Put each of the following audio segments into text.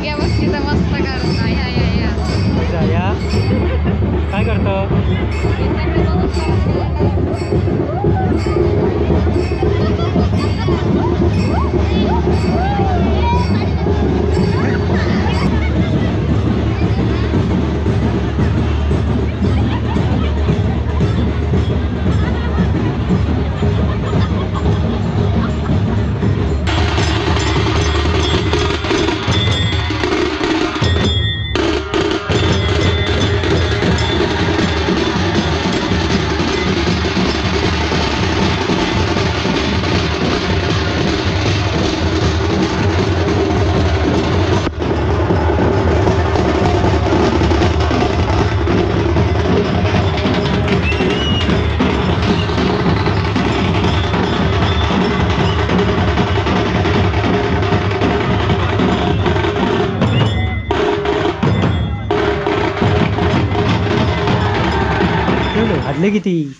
पुणग्या बसली तर मस्त करता. या या या या काय करतो? वाजले किती?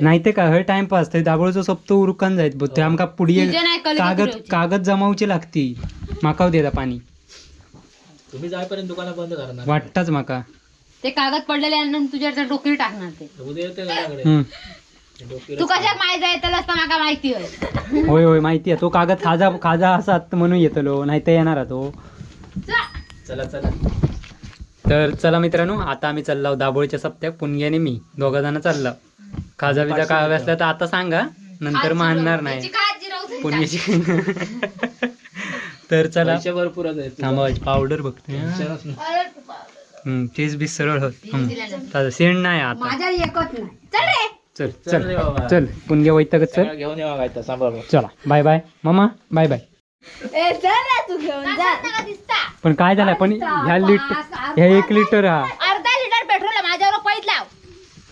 नाही ते काय हय टाइमपास. थंय दाबोळचो सोपतो उरकान जायत बघ. ते आमका पुढे कागद कागद जमावची लागती. माका देता पाणी. तुम्ही जाईपर्यंत दुकान बंद करणार वाटताच माका. ते कागद पडलेले तुझ्या डोकीवर टाकणार ते. उद्या येते घराकडे. तू कशाक माहिती येतलं असता माका माहिती होय. होय होय माहिती आहे. तो कागद खाजा खाजा असात म्हणून येतलो, नाही तर येणार तो. चला चला. तर चला मित्रांनो, आता आम्ही चाललो दाबोळीच्या सप्त्याक. पुणग्याने मी दोघा जण चाललो. खाजा बिजा काय हवे असलं तर आता सांगा, नंतर मानणार नाही पुणग्याची. तर चला भरपूर थांबा, पावडर बघते. तेच बी सरळ होत सेंड नाही आता. चल चल चल पुणग्या वैतकच चल. घेऊन चला बाय बाय मामा, बाय बाय. पण काय झालं पण ह्या लिटर, ह्या 1 लिटर हा अर्धा लिटर पेट्रोल माझ्यावर पैद लाव.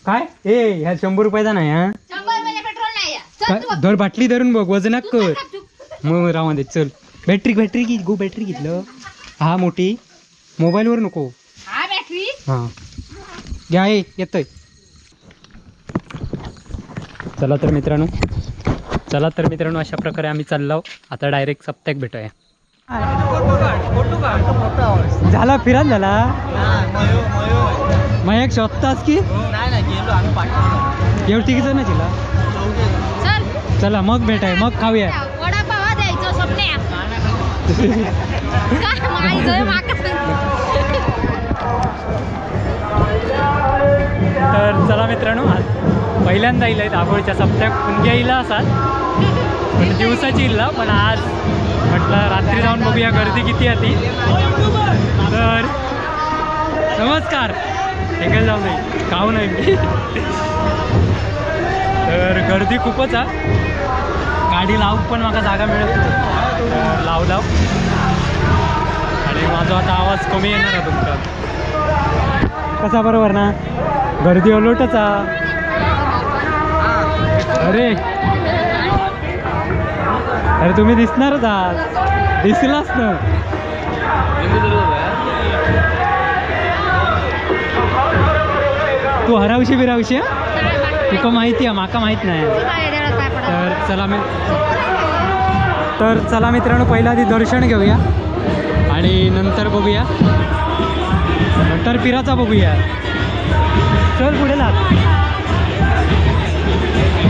काय ए ह्या 100 रुपयाचा नाही. हा 100 रुपयाचा पेट्रोल नाही. धर बाटली धरून बघ वजनात कर. मग राहून दे. चल बॅटरी बॅटरी घे गो. बॅटरी घेतलं हा मोठी. मोबाईल वर नको. हा बॅटरी हा घ्या येतोय. चला तर मित्रांनो, चला तर मित्रांनो, अशा प्रकारे आम्ही चाललो आता डायरेक्ट सप्त्याक भेटूया. झाला फिरान झाला. मग एक शोधतास की एवढी तिघ जण चिला. चला मग भेटाय, मग खाऊया. तर चला मित्रांनो, पहिल्यांदा इलाय दाभोळच्या सप्त्याक. पुणग्या इला असात पण दिवसाची इल्ला, पण आज म्हटलं रात्री जाऊन बघूया गर्दी किती आहे ती. तर नमस्कार, एकच जाऊ नाही खाऊ नाही मी. तर गर्दी खूपच हा. गाडी लावूक पण म्हाका जागा मिळत नाही. लाव लाव. आणि माझा आता आवाज कमी येणार आहे तुमका. कसा बरोबर ना, गर्दी ओलोटच हा. अरे अरे तुम्ही दिसणारच आज, दिसलाच ना. तू हरावशी बिरावशी तुका माहिती आहे, माका माहित नाही. तर चला मी, तर चला मित्रांनो, पहिला आधी दर्शन घेऊया आणि नंतर बघूया, नंतर पिराचा बघूया. चल पुढे लाग,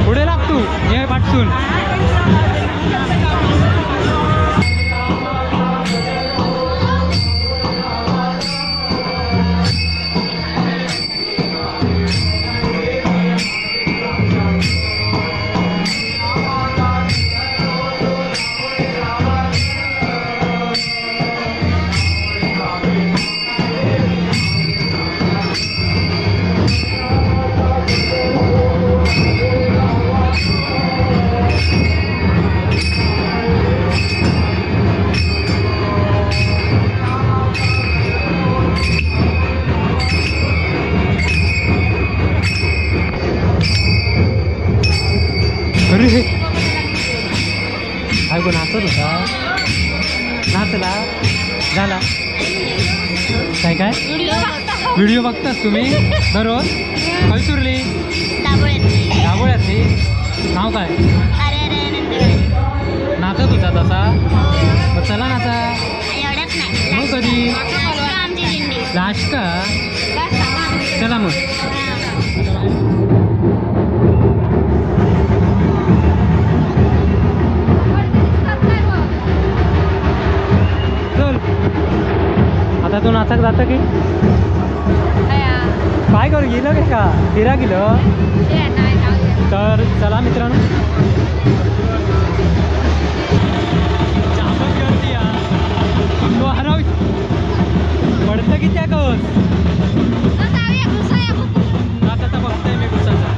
पुढे लाग तू ये पाठसून. अरे काय गो नाचत होता, नाचला झाला काय काय व्हिडिओ बघतात तुम्ही दररोज? खैसुरली दाबोळ्यातली. नाव काय? नाचत होता तसा, मग चला नाचा. नाश्ता. चला मग. चल आता तू नाचाक जातं की काय करू गेलं काय का फिरा गेलं. तर चला मित्रांनो, जामच गर्दी तो हरव पडतं की त्या कस आता बघतोय मी घुसाचा.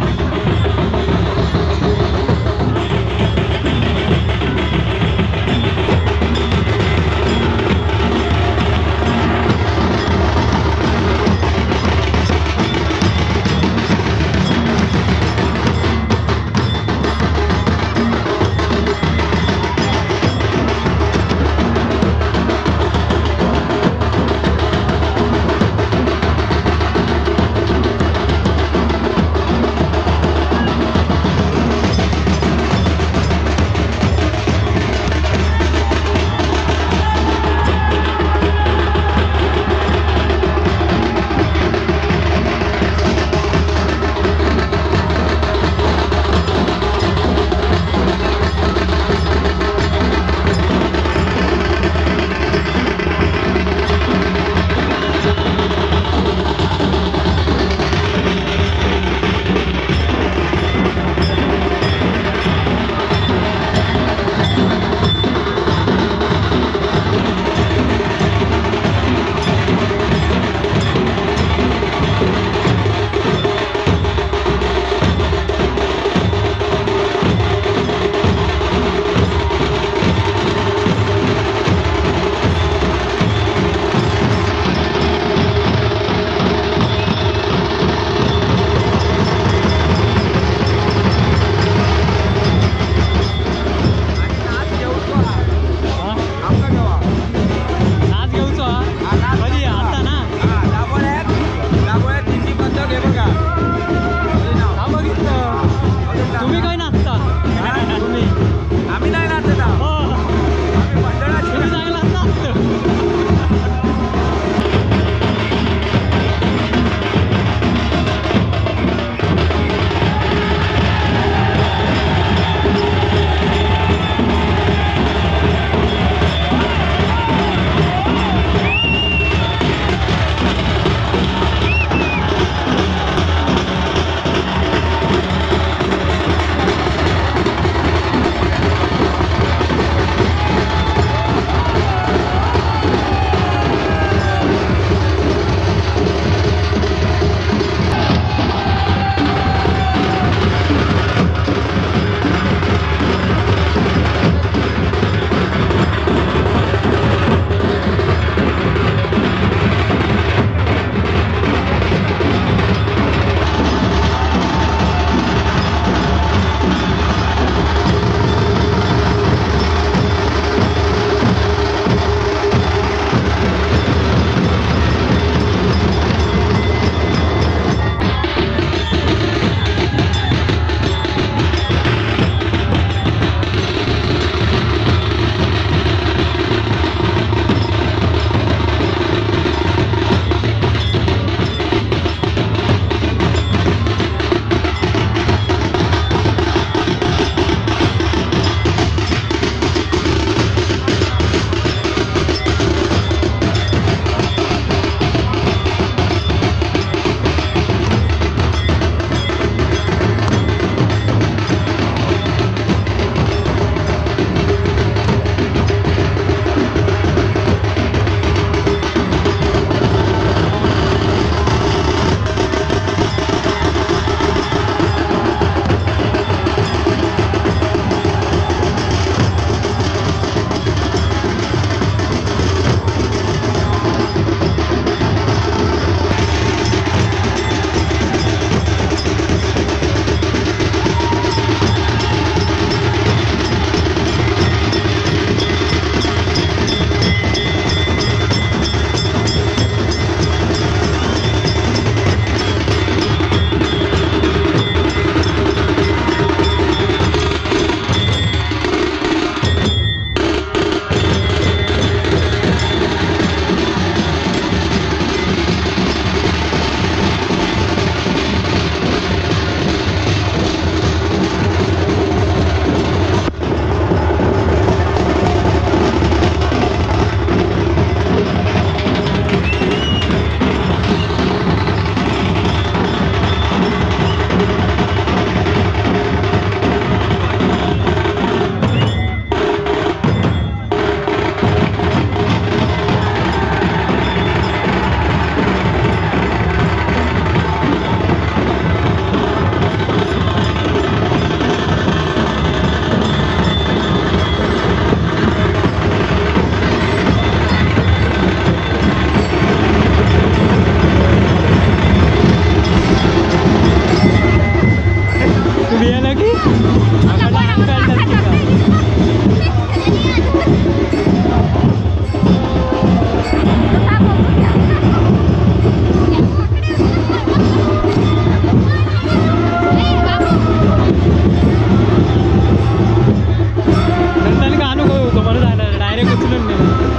उचलून नेलं.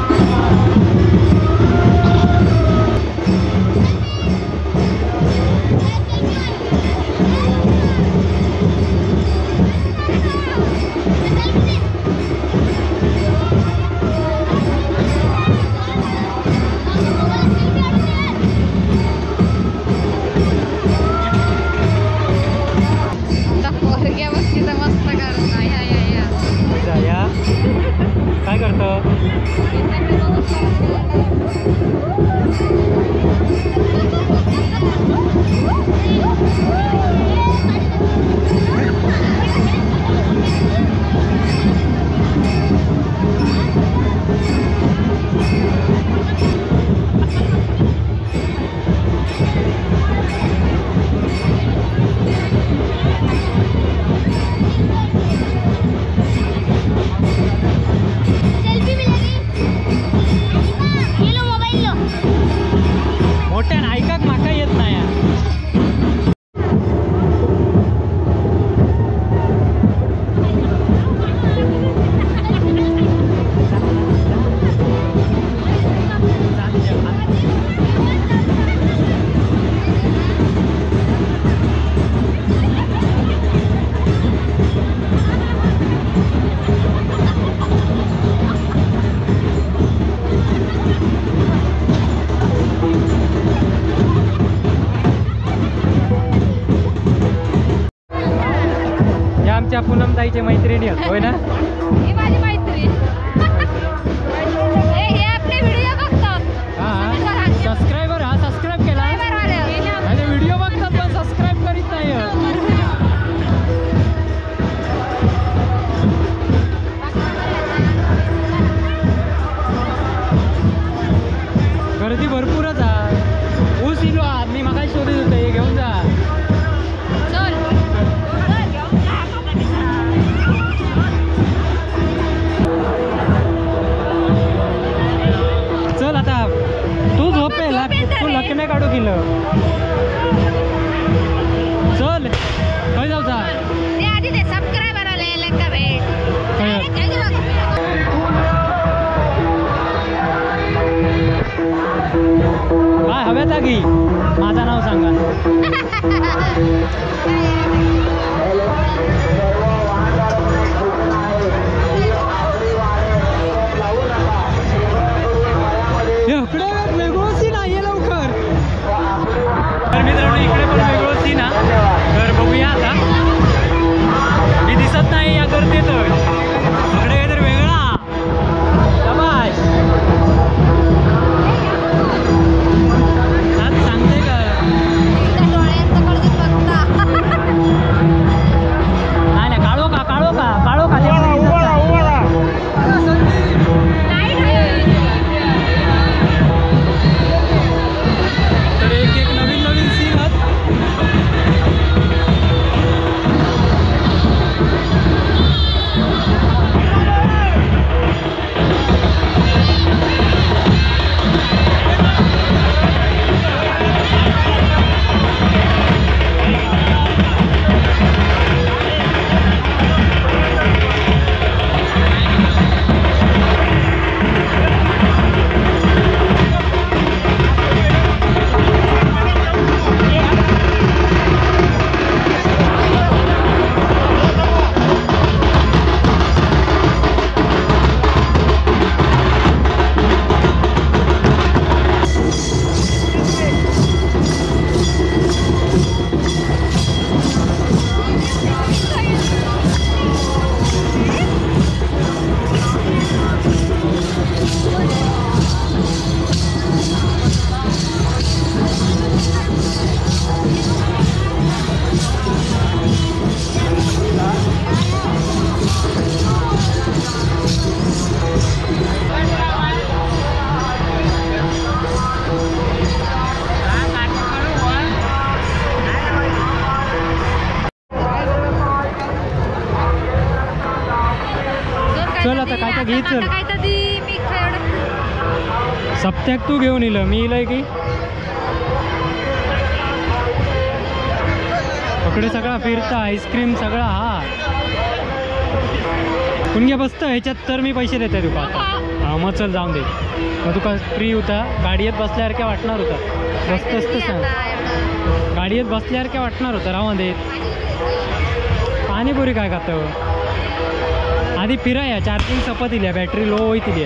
काय करतो? मोठ्यान ऐकाक माका येत नाही. आमच्या पूनमताईचे मैत्रिणी आहेत होय ना? ही माझी मैत्रीण. हे आपले व्हिडिओ बघतात. हा सबस्क्राइबर, हा सबस्क्राइब केला आणि व्हिडिओ बघतात पण सबस्क्राइब करीत नाही. गर्दी भरपूरच आहे. ऊस इलो मी मगाशी शोधत होतो, हे घेऊन जा. चल आता तू झोपेल, तू लग्न काढू गेलं. चल काय जाऊचा काय हव्यात की माझं नाव सांगा. इकडे वेगळं सीन आहे लवकर. तर मित्रांनो इकडे पण वेगळं सीन आहे, तर बघूया आता. मी दिसत नाही या गर्दीत, इकडे काहीतरी वेगळा. शाबाश. सांगते का नाही नाही, काळो का काळो का काळो का. तर एक एक नवीन नवीन सीन आहेत. चल आता काय काय घे चल. सप्त्याक तू घेऊन इलं, मी इलंय की पकडे सगळा फिरता आईस्क्रीम सगळा. हा कुणग्या बसतं ह्याच्यात तर मी पैसे देते तुका आता. हा मग चल जाऊन दे. मग तुका फ्री होता गाडयेत बसल्यासारख्या वाटणार होता. बसतस तर सांग, गाडयेत बसल्यासारख्या वाटणार होतं. राहून दे. पाणीपुरी काय खातं? आधी फिराया, चार्जिंग सपत इली, बॅटरी लो होईत इली.